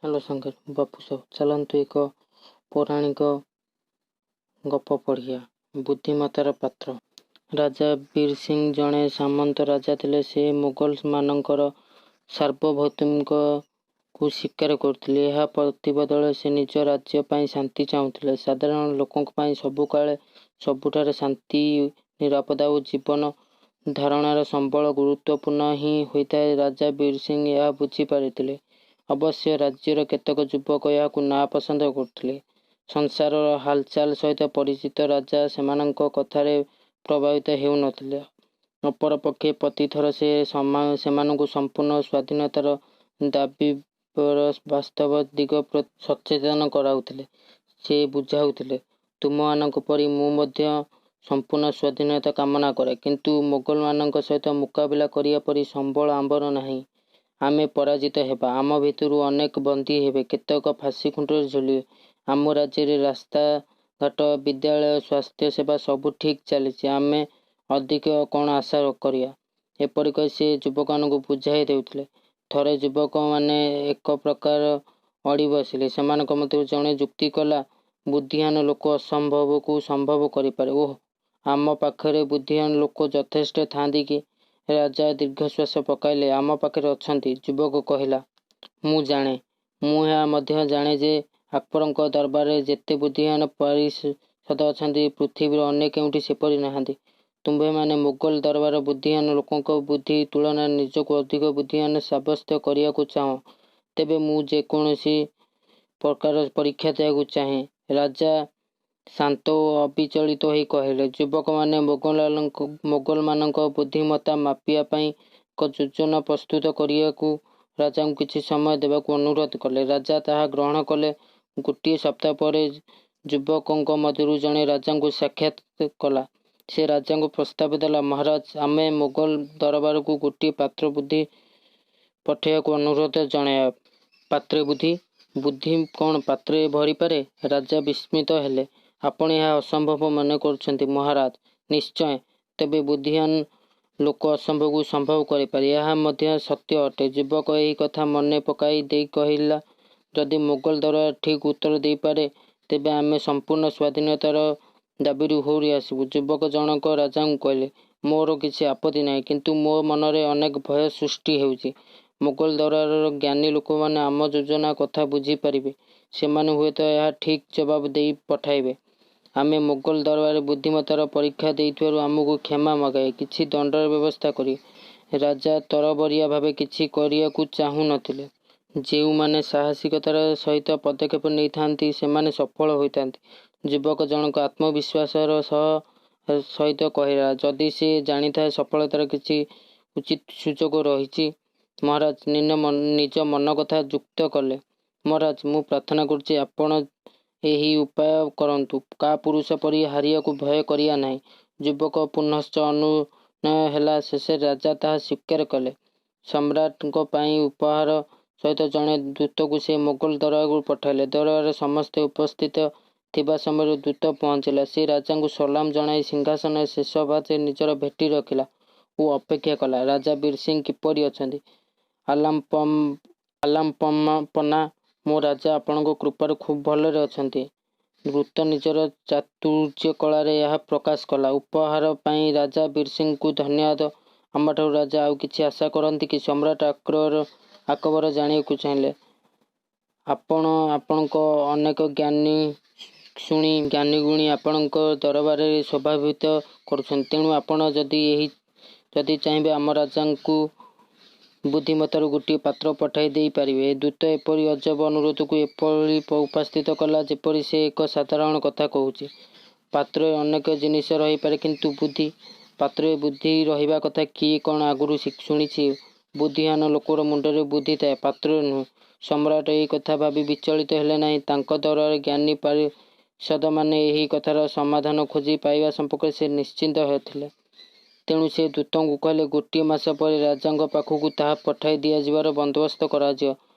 Hello ସାଙ୍ଗ, ବାପୁ ସାହୁ। ଚାଲନ୍ତୁ ଏକ ପୌରାଣିକ ଗପ ପଢ଼ିବା। ବୁଦ୍ଧିମତାର ପାତ୍ର। ରାଜା ବୀର ସିଂ ଜଣେ ସାମନ୍ତ ରାଜା ଥିଲେ। ସେ ମୋଗଲମାନଙ୍କର ସାର୍ବଭୌମତ୍ୱକୁ ସ୍ୱୀକାର କରୁଥିଲେ। ଏହା ପ୍ରତିବଦଳରେ ସେ ନିଜ ରାଜ୍ୟ ପାଇଁ ଶାନ୍ତି ଚାହୁଁଥିଲେ। ସାଧାରଣ ଲୋକଙ୍କ ପାଇଁ ସବୁକାଳେ ସବୁଠାରେ ଶାନ୍ତି, ନିରାପତ୍ତା ଓ ଜୀବନ ଧାରଣର ସମ୍ବଳ ଗୁରୁତ୍ୱପୂର୍ଣ୍ଣ ହିଁ ହୋଇଥାଏ। ରାଜା ବୀର ସିଂ ଏହା ବୁଝି ପାରିଥିଲେ। ଅବଶ୍ୟ ରାଜ୍ୟର କେତେକ ଯୁବକ ଏହାକୁ ନାପସନ୍ଦ କରୁଥିଲେ। ସଂସାରର ହାଲଚାଲ ସହିତ ପରିଚିତ ରାଜା ସେମାନଙ୍କ କଥାରେ ପ୍ରଭାବିତ ହେଉ ନ ଥିଲେ। ଅପରପକ୍ଷେ ପ୍ରତିଥର ସେ ସେମାନଙ୍କୁ ସମ୍ପୂର୍ଣ୍ଣ ସ୍ୱାଧୀନତାର ଦାବିର ବାସ୍ତବ ଦିଗ ପ୍ରତି ସଚେତନ କରାଉଥିଲେ। ସେ ବୁଝାଉଥିଲେ, ତୁମ୍ଭମାନଙ୍କ ପରି ମୁଁ ମଧ୍ୟ ସମ୍ପୂର୍ଣ୍ଣ ସ୍ୱାଧୀନତା କାମନା କରେ। କିନ୍ତୁ ମୋଗଲମାନଙ୍କ ସହିତ ମୁକାବିଲା କରିବା ପରି ସମ୍ବଳ ଆମ୍ଭର ନାହିଁ। ଆମେ ପରାଜିତ ହେବା। ଆମ ଭିତରୁ ଅନେକ ବନ୍ଦୀ ହେବେ, କେତେକ ଫାଶୀଖୁଣ୍ଟରେ ଝୁଲିବେ। ଆମ ରାଜ୍ୟରେ ରାସ୍ତାଘାଟ, ବିଦ୍ୟାଳୟ, ସ୍ୱାସ୍ଥ୍ୟସେବା ସବୁ ଠିକ୍ ଚାଲିଛି। ଆମେ ଅଧିକ କ'ଣ ଆଶା କରିବା? ଏପରି କହି ସେ ଯୁବକମାନଙ୍କୁ ବୁଝାଇ ଦେଉଥିଲେ। ଥରେ ଯୁବକମାନେ ଏକପ୍ରକାର ଅଡ଼ି ବସିଲେ। ସେମାନଙ୍କ ମଧ୍ୟରୁ ଜଣେ ଯୁକ୍ତି କଲା, ବୁଦ୍ଧିମାନ ଲୋକ ଅସମ୍ଭବକୁ ସମ୍ଭବ କରିପାରେ। ଓଃ, ଆମ ପାଖରେ ବୁଦ୍ଧିମାନ ଲୋକ ଯଥେଷ୍ଟ ଥାଆନ୍ତି କି? ରାଜା ଦୀର୍ଘଶ୍ୱାସ ପକାଇଲେ। ଆମ ପାଖରେ ଅଛନ୍ତି, ଯୁବକ କହିଲା। ମୁଁ ଜାଣେ। ମୁଁ ଏହା ମଧ୍ୟ ଜାଣେ ଯେ ଆକବରଙ୍କ ଦରବାରରେ ଯେତେ ବୁଦ୍ଧିମାନ ପାରିଷଦ ଅଛନ୍ତି, ପୃଥିବୀର ଅନ୍ୟ କେଉଁଠି ସେପରି ନାହାନ୍ତି। ତୁମ୍ଭେମାନେ ମୋଗଲ ଦରବାରର ବୁଦ୍ଧିମାନ ଲୋକଙ୍କ ବୁଦ୍ଧି ତୁଳନାରେ ନିଜକୁ ଅଧିକ ବୁଦ୍ଧିମାନ ସାବ୍ୟସ୍ତ କରିବାକୁ ଚାହଁ। ତେବେ ମୁଁ ଯେ କୌଣସି ପ୍ରକାର ପରୀକ୍ଷା ଦେବାକୁ ଚାହେଁ, ରାଜା ଶାନ୍ତ ଓ ଅବିଚଳିତ ହୋଇ କହିଲେ। ଯୁବକମାନେ ମୋଗଲମାନଙ୍କ ବୁଦ୍ଧିମତ୍ତା ମାପିବା ପାଇଁ ଏକ ଯୋଜନା ପ୍ରସ୍ତୁତ କରିବାକୁ ରାଜାଙ୍କୁ କିଛି ସମୟ ଦେବାକୁ ଅନୁରୋଧ କଲେ। ରାଜା ତାହା ଗ୍ରହଣ କଲେ। ଗୋଟିଏ ସପ୍ତାହ ପରେ ଯୁବକଙ୍କ ମଧ୍ୟରୁ ଜଣେ ରାଜାଙ୍କୁ ସାକ୍ଷାତ କଲା। ସେ ରାଜାଙ୍କୁ ପ୍ରସ୍ତାବ ଦେଲା, ମହାରାଜ, ଆମେ ମୋଗଲ ଦରବାରକୁ ଗୋଟିଏ ପାତ୍ର ବୁଦ୍ଧି ପଠାଇବାକୁ ଅନୁରୋଧ ଜଣାଇବା। ପାତ୍ରେ ବୁଦ୍ଧି? ବୁଦ୍ଧି କ'ଣ ପାତ୍ରରେ ଭରିପାରେ? ରାଜା ବିସ୍ମିତ ହେଲେ। ଆପଣ ଏହା ଅସମ୍ଭବ ମନେ କରୁଛନ୍ତି ମହାରାଜ? ନିଶ୍ଚୟ। ତେବେ ବୁଦ୍ଧିମାନ ଲୋକ ଅସମ୍ଭବକୁ ସମ୍ଭବ କରିପାରେ, ଏହା ମଧ୍ୟ ସତ୍ୟ ଅଟେ। ଯୁବକ ଏହି କଥା ମନେ ପକାଇ ଦେଇ କହିଲା, ଯଦି ମୋଗଲ ଦରବାର ଠିକ୍ ଉତ୍ତର ଦେଇପାରେ, ତେବେ ଆମେ ସମ୍ପୂର୍ଣ୍ଣ ସ୍ୱାଧୀନତାର ଦାବିରୁ ଓହରି ଆସିବୁ। ଯୁବକ ଜଣକ ରାଜାଙ୍କୁ କହିଲେ, ମୋର କିଛି ଆପତ୍ତି ନାହିଁ, କିନ୍ତୁ ମୋ ମନରେ ଅନେକ ଭୟ ସୃଷ୍ଟି ହେଉଛି। ମୋଗଲ ଦରବାରର ଜ୍ଞାନୀ ଲୋକମାନେ ଆମ ଯୋଜନା କଥା ବୁଝିପାରିବେ। ସେମାନେ ହୁଏତ ଏହାର ଠିକ୍ ଜବାବ ଦେଇ ପଠାଇବେ। ଆମେ ମୋଗଲ ଦରବାରରେ ବୁଦ୍ଧିମତ୍ତାର ପରୀକ୍ଷା ଦେଇଥିବାରୁ ଆମକୁ କ୍ଷମା ମାଗାଇବେ, କିଛି ଦଣ୍ଡର ବ୍ୟବସ୍ଥା କରିବେ। ରାଜା ତରବରିଆ ଭାବେ କିଛି କରିବାକୁ ଚାହୁଁ ନ ଥିଲେ। ଯେଉଁମାନେ ସାହସିକତାର ସହିତ ପଦକ୍ଷେପ ନେଇଥାନ୍ତି, ସେମାନେ ସଫଳ ହୋଇଥାନ୍ତି। ଯୁବକ ଜଣକ ଆତ୍ମବିଶ୍ୱାସର ସହିତ କହିଲା, ଯଦି ସେ ଜାଣିଥାଏ ସଫଳତାର କିଛି ଉଚିତ ସୁଯୋଗ ରହିଛି। ମହାରାଜ ନିଜ ମନକଥା ଯୁକ୍ତ କଲେ। ମହାରାଜ, ମୁଁ ପ୍ରାର୍ଥନା କରୁଛି, ଆପଣ ଏହି ଉପାୟ କରନ୍ତୁ। କାପୁରୁଷ ପରି ହାରିବାକୁ ଭୟ କରିବା ନାହିଁ। ଯୁବକ ପୁନଶ୍ଚ ଅନୁନୟ ହେଲା। ଶେଷରେ ରାଜା ତାହା ସ୍ୱୀକାର କଲେ। ସମ୍ରାଟଙ୍କ ପାଇଁ ଉପହାର ସହିତ ଜଣେ ଦୂତକୁ ସେ ମୋଗଲ ଦରବାରକୁ ପଠାଇଲେ। ଦରବାରରେ ସମସ୍ତେ ଉପସ୍ଥିତ ଥିବା ସମୟରେ ଦୂତ ପହଞ୍ଚିଲା। ସେ ରାଜାଙ୍କୁ ସଲାମ ଜଣାଇ ସିଂହାସନର ଶେଷ ଭାଗରେ ନିଜର ଭେଟି ରଖିଲା ଓ ଅପେକ୍ଷା କଲା। ରାଜା ବୀର ସିଂ କିପରି ଅଛନ୍ତି? ଆଲ୍ଲାପନା, ମୋ ରାଜା ଆପଣଙ୍କ କୃପାରୁ ଖୁବ୍ ଭଲରେ ଅଛନ୍ତି। ଦୂତ ନିଜର ଚାତୁର୍ଯ୍ୟ କଳାରେ ଏହା ପ୍ରକାଶ କଲା। ଉପହାର ପାଇଁ ରାଜା ବୀରସିଂଙ୍କୁ ଧନ୍ୟବାଦ। ଆମ୍ଭଠାରୁ ରାଜା ଆଉ କିଛି ଆଶା କରନ୍ତି କି? ସମ୍ରାଟ ଆକବର ଜାଣିବାକୁ ଚାହିଁଲେ। ଆପଣ ଆପଣଙ୍କ ଅନେକ ଜ୍ଞାନୀଗୁଣୀ ଆପଣଙ୍କ ଦରବାରରେ ଶୋଭାବର୍ଦ୍ଧିତ କରୁଛନ୍ତି। ତେଣୁ ଆପଣ ଯଦି ଚାହିଁବେ, ଆମ ରାଜାଙ୍କ ବୁଦ୍ଧିମତ୍ତାର ଗୋଟିଏ ପାତ୍ର ପଠାଇ ଦେଇ ପାରିବେ। ଦୂତ ଏପରି ଅଜବ ଅନୁରୋଧକୁ ଏପରି ଉପସ୍ଥାପିତ କଲା, ଯେପରି ସେ ଏକ ସାଧାରଣ କଥା କହୁଛି। ପାତ୍ରରେ ଅନେକ ଜିନିଷ ରହିପାରେ, କିନ୍ତୁ ବୁଦ୍ଧି? ପାତ୍ରରେ ବୁଦ୍ଧି ରହିବା କଥା କିଏ କ'ଣ ଆଗରୁ ଶୁଣିଛି? ବୁଦ୍ଧିମାନ ଲୋକର ମୁଣ୍ଡରେ ବୁଦ୍ଧି ଥାଏ, ପାତ୍ରରେ ନୁହେଁ। ସମ୍ରାଟ ଏହି କଥା ଭାବି ବିଚଳିତ ହେଲେ ନାହିଁ। ତାଙ୍କ ଦରବାରର ଜ୍ଞାନୀ ପାରିଷଦମାନେ ଏହି କଥାର ସମାଧାନ ଖୋଜି ପାଇବା ସମ୍ପର୍କରେ ସେ ନିଶ୍ଚିନ୍ତ ଥିଲେ। ତେଣୁ ସେ ଦୂତଙ୍କୁ କହିଲେ, ଗୋଟିଏ ମାସ ପରେ ରାଜାଙ୍କ ପାଖକୁ ତାହା ପଠାଇ ଦିଆଯିବାର ବନ୍ଦୋବସ୍ତ କରାଯିବ।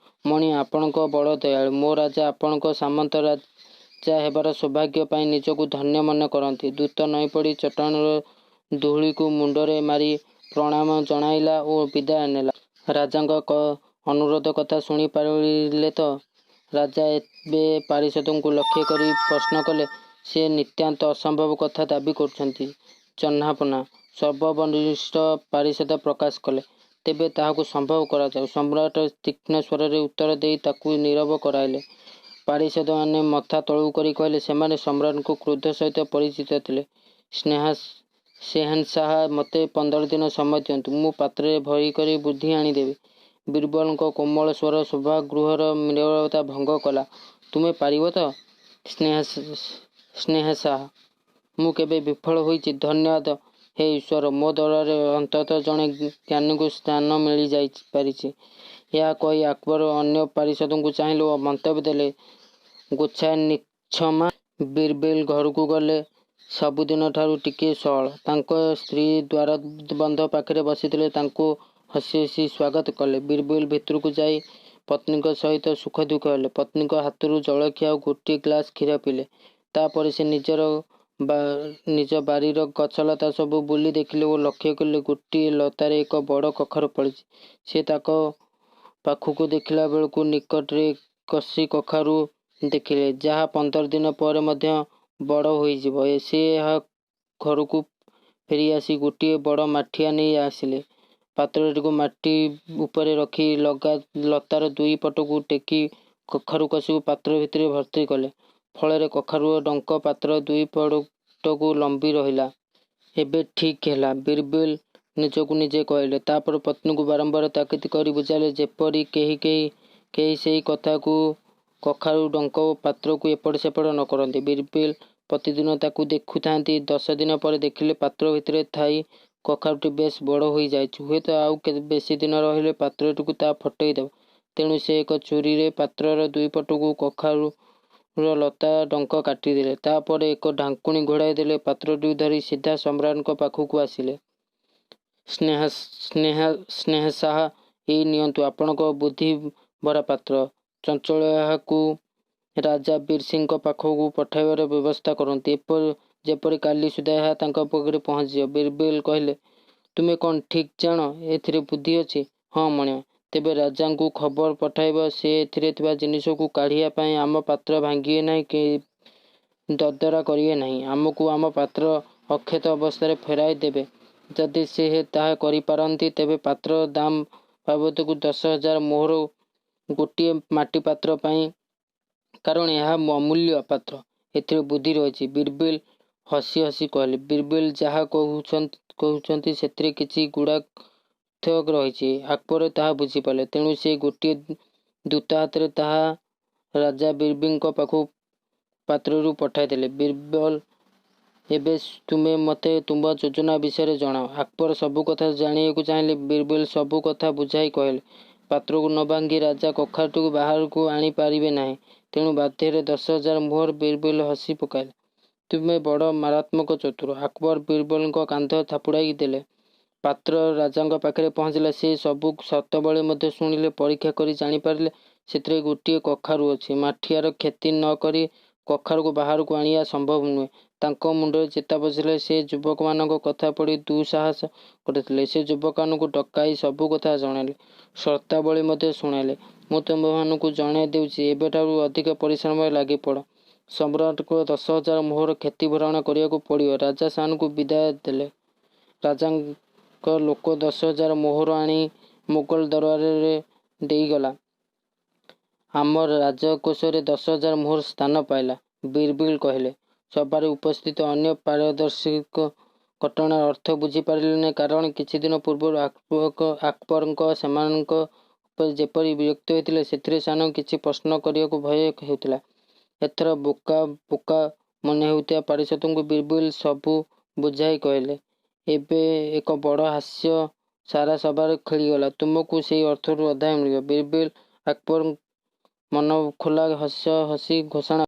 ମଣିମା, ଆପଣ ବଡ଼ ଦୟାଳୁ। ମୋ ରାଜା ଆପଣଙ୍କ ସାମନ୍ତ ରାଜା ହେବାର ସୌଭାଗ୍ୟ ପାଇ ନିଜକୁ ଧନ୍ୟ ମନେ କରନ୍ତି। ଦୂତ ନଇଁପଡ଼ି ଚଟାଣର ଧୂଳିକୁ ମୁଣ୍ଡରେ ମାରି ପ୍ରଣାମ ଜଣାଇଲା ଓ ବିଦାୟ ନେଲା। ରାଜାଙ୍କ ଅନୁରୋଧ କଥା ଶୁଣି ପାରିଲେ ତ? ରାଜା ଏବେ ପାରିଷଦଙ୍କୁ ଲକ୍ଷ୍ୟ କରି ପ୍ରଶ୍ନ କଲେ, ସେ ନିତାନ୍ତ ଅସମ୍ଭବ କଥା ଦାବି କରୁଛନ୍ତି ଜହାଁପନାହ। ସର୍ବବରିଷ୍ଠ ପାରିଷଦ ପ୍ରକାଶ କଲେ। ତେବେ ତାହାକୁ ସମ୍ଭବ କରାଯାଉ। ସମ୍ରାଟ ତୀକ୍ଷ୍ଣ ସ୍ୱରରେ ଉତ୍ତର ଦେଇ ତାଙ୍କୁ ନୀରବ କରାଇଲେ। ପାରିଷଦମାନେ ମଥା ତଳକୁ କରି କହିଲେ, ସେମାନେ ସମ୍ରାଟଙ୍କ କ୍ରୋଧ ସହିତ ପରିଚିତ ଥିଲେ। ଶେହେଁଶାହ, ମୋତେ 15 ଦିନ ସମୟ ଦିଅନ୍ତୁ। ମୁଁ ପାତ୍ରରେ ଭରିକରି ବୁଦ୍ଧି ଆଣିଦେବି। ବୀରବଲଙ୍କ କୋମଳ ସ୍ୱର ସଭାଗୃହର ନୀରବତା ଭଙ୍ଗ କଲା, ତୁମେ ପାରିବ ତ ଶେହେଁଶାହ? ମୁଁ କେବେ ବିଫଳ ହୋଇଛି? ଧନ୍ୟବାଦ ହେ ଈଶ୍ୱର, ମୋ ଦରବାରରେ ଅନ୍ତତଃ ଜଣେ ଜ୍ଞାନୀଙ୍କୁ ସ୍ଥାନ ମିଳିପାରିଛି। ଏହା କହି ଆକବର ଅନ୍ୟ ପାରିଷଦଙ୍କୁ ଚାହିଁଲେ ଓ ମନ୍ତବ୍ୟ ଦେଲେ, ଗୋଛାଏ ନିଚ୍ଛମା। ବୀରବଲ୍ ଘରକୁ ଗଲେ ସବୁଦିନଠାରୁ ଟିକିଏ ସଅଳ। ତାଙ୍କ ସ୍ତ୍ରୀ ଦ୍ୱାରବନ୍ଧ ପାଖରେ ବସିଥିଲେ। ତାଙ୍କୁ ହସି ହସି ସ୍ୱାଗତ କଲେ। ବୀରବଲ୍ ଭିତରକୁ ଯାଇ ପତ୍ନୀଙ୍କ ସହିତ ସୁଖଦୁଃଖ ହେଲେ। ପତ୍ନୀଙ୍କ ହାତରୁ ଜଳଖିଆ ଓ ଗୋଟିଏ ଗ୍ଲାସ କ୍ଷୀର ପିଇଲେ। ତା ପରେ ସେ ନିଜ ବାରିର ଗଛଲତା ସବୁ ବୁଲି ଦେଖିଲେ ଓ ଲକ୍ଷ୍ୟ କଲେ ଗୋଟିଏ ଲତାରେ ଏକ ବଡ଼ କଖାରୁ ଫଳିଛି। ସେ ତା ପାଖକୁ ଦେଖିଲା ବେଳକୁ ନିକଟରେ କଷି କଖାରୁ ଦେଖିଲେ, ଯାହା 15 ଦିନ ପରେ ମଧ୍ୟ ବଡ଼ ହୋଇଯିବ। ସେ ଘରକୁ ଫେରିଆସି ଗୋଟିଏ ବଡ଼ ମାଠିଆ ନେଇ ଆସିଲେ। ପାତ୍ରଟିକୁ ମାଟି ଉପରେ ରଖି ଲତାର ଦୁଇ ପଟକୁ ଟେକି କଖାରୁ କଷିକୁ ପାତ୍ର ଭିତରେ ଭର୍ତ୍ତି କଲେ। ଫଳରେ କଖାରୁର ଡଙ୍କ ପାତ୍ରର ଦୁଇ ପଟକୁ ଲମ୍ବି ରହିଲା। ଏବେ ଠିକ୍ ହେଲା, ବୀରବଲ୍ ନିଜକୁ ନିଜେ କହିଲେ। ତା ପରେ ପତ୍ନୀଙ୍କୁ ବାରମ୍ବାର ତାକିଦ କରି ବୁଝାଇଲେ, ଯେପରି କେହି ସେହି କଖାରୁ ଡଙ୍କ ପାତ୍ରକୁ ଏପଟ ସେପଟ ନ କରନ୍ତି। ବୀରବଲ୍ ପ୍ରତିଦିନ ତାକୁ ଦେଖୁଥାନ୍ତି। 10 ଦିନ ପରେ ଦେଖିଲେ, ପାତ୍ର ଭିତରେ ଥାଇ କଖାରୁଟି ବେଶ୍ ବଡ଼ ହୋଇଯାଇଛି। ହୁଏତ ଆଉ ବେଶିଦିନ ରହିଲେ ପାତ୍ରଟିକୁ ତାହା ଫଟେଇ ଦେବ। ତେଣୁ ସେ ଏକ ଛୁରୀରେ ପାତ୍ରର ଦୁଇପଟକୁ କଖାରୁର ଲତା ଡଙ୍କ କାଟିଦେଲେ। ତା ପରେ ଏକ ଢାଙ୍କୁଣୀ ଘୋଡ଼ାଇ ଦେଲେ। ପାତ୍ରଟିକୁ ଧରି ସିଧା ସମ୍ରାଟଙ୍କ ପାଖକୁ ଆସିଲେ। ଶେହେଁଶାହ, ଏଇ ନିଅନ୍ତୁ ଆପଣଙ୍କ ବୁଦ୍ଧିଭରା ପାତ୍ର। ଚଞ୍ଚଳ ଏହାକୁ ରାଜା ବୀରସିଂହଙ୍କ ପାଖକୁ ପଠାଇବାର ବ୍ୟବସ୍ଥା କରନ୍ତୁ, ଯେପରି କାଲି ସୁଦ୍ଧା ଏହା ତାଙ୍କ ପାଖରେ ପହଞ୍ଚିଯିବ। ବୀରବଲ୍ କହିଲେ, ତୁମେ କ'ଣ ଠିକ୍ ଜାଣ ଏଥିରେ ବୁଦ୍ଧି ଅଛି? ହଁ ମଣିମା। ତେବେ ରାଜାଙ୍କୁ ଖବର ପଠାଇବ, ସେ ଏଥିରେ ଥିବା ଜିନିଷକୁ କାଢ଼ିବା ପାଇଁ ଆମ ପାତ୍ର ଭାଙ୍ଗିବେ ନାହିଁ କି ଦରଦରା କରିବେ ନାହିଁ। ଆମକୁ ଆମ ପାତ୍ର ଅକ୍ଷତ ଅବସ୍ଥାରେ ଫେରାଇ ଦେବେ। ଯଦି ସେ ତାହା କରିପାରନ୍ତି, ତେବେ ପାତ୍ରର ଦାମ ବାବଦକୁ 10,000 ମୋହର ଗୋଟିଏ ମାଟିପାତ୍ର ପାଇଁ। କାରଣ ଏହା ଅମୂଲ୍ୟ ପାତ୍ର। ଏଥିରେ ବୁଦ୍ଧି ରହିଛି। ବୀରବଲ୍ ହସି ହସି କହିଲେ। ବୀରବଲ୍ ଯାହା କହୁଛନ୍ତି ସେଥିରେ କିଛି ଗୂଢ଼ାର୍ଥ ରହିଛି। ଆକବର ତାହା ବୁଝିପାରିଲେ। ତେଣୁ ସେ ଗୋଟିଏ ଦୂତ ହାତରେ ତାହା ରାଜା ବୀରସିଂହଙ୍କ ପାଖକୁ ପାତ୍ରରୁ ପଠାଇଦେଲେ। ବୀରବଲ୍, ଏବେ ତୁମେ ମୋତେ ତୁମ ଯୋଜନା ବିଷୟରେ ଜଣାଅ। ଆକବର ସବୁକଥା ଜାଣିବାକୁ ଚାହିଁଲେ। ବୀରବଲ୍ ସବୁ କଥା ବୁଝାଇ କହିଲେ। ପାତ୍ରକୁ ନ ଭାଙ୍ଗି ରାଜା କଖାରୁଟିକୁ ବାହାରକୁ ଆଣି ପାରିବେ ନାହିଁ। ତେଣୁ ବାଧ୍ୟରେ 10,000 ମୋହର। ବୀରବଲ୍ ହସି ପକାଇଲେ। ତୁମେ ବଡ଼ ମାରାତ୍ମକ ଚତୁର। ଆକବର ବୀରବଲଙ୍କ କାନ୍ଧ ଥାପୁଡ଼ାଇ ଦେଲେ। ପାତ୍ର ରାଜାଙ୍କ ପାଖରେ ପହଞ୍ଚିଲା। ସେ ସବୁ ସର୍ତ୍ତାବଳୀ ମଧ୍ୟ ଶୁଣିଲେ। ପରୀକ୍ଷା କରି ଜାଣିପାରିଲେ ସେଥିରେ ଗୋଟିଏ କଖାରୁ ଅଛି। ମାଠିଆର କ୍ଷତି ନ କରି କଖାରୁକୁ ବାହାରକୁ ଆଣିବା ସମ୍ଭବ ନୁହେଁ। ତାଙ୍କ ମୁଣ୍ଡରେ ଚେତା ପଶିଲା, ସେ ଯୁବକମାନଙ୍କ କଥା ପଢ଼ି ଦୁଃସାହସ କରିଥିଲେ। ସେ ଯୁବକମାନଙ୍କୁ ଡକାଇ ସବୁ କଥା ଜଣାଇଲେ। ସର୍ତ୍ତାବଳୀ ମଧ୍ୟ ଶୁଣାଇଲେ। ମୁଁ ତୁମ୍ଭମାନଙ୍କୁ ଜଣାଇ ଦେଉଛି, ଏବେଠାରୁ ଅଧିକ ପରିଶ୍ରମରେ ଲାଗିପଡ଼। ସମ୍ରାଟଙ୍କ 10,000 ମୋହର କ୍ଷତି ଭରଣା କରିବାକୁ ପଡ଼ିବ। ରାଜା ସେମାନଙ୍କୁ ବିଦାୟ ଦେଲେ। ରାଜାଙ୍କ ଲୋକ 10,000 ମୋହର ଆଣି ମୋଗଲ ଦରବାରରେ ଦେଇଗଲା। ଆମ ରାଜକୋଷରେ 10,000 ମୋହର ସ୍ଥାନ ପାଇଲା। ବୀରବଲ୍ କହିଲେ। ସଭାରେ ଉପସ୍ଥିତ ଅନ୍ୟ ପାରିଷଦଗଣ ଘଟଣାର ଅର୍ଥ ବୁଝି ପାରିଲେ ନାହିଁ। କାରଣ କିଛିଦିନ ପୂର୍ବରୁ ଆକବର ସେମାନଙ୍କ ଉପରେ ଯେପରି ବିରକ୍ତ ହୋଇଥିଲେ, ସେଥିରେ ସେମାନଙ୍କୁ କିଛି ପ୍ରଶ୍ନ କରିବାକୁ ଭୟ ହେଉଥିଲା। ଏଥର ବୋକା ବୋକା ମନେ ହେଉଥିବା ପାରିଷଦଙ୍କୁ ବୀରବଲ୍ ସବୁ ବୁଝାଇ କହିଲେ। ଏବେ ଏକ ବଡ଼ ହାସ୍ୟ ସାରା ସଭାରେ ଖେଳିଗଲା। ତୁମକୁ ସେହି ଅର୍ଥରୁ ଅଧା ମିଳିବ। ବୀରବଲ୍ ଆକବର ମନଖୋଲା ହସ ହସି ଘୋଷଣା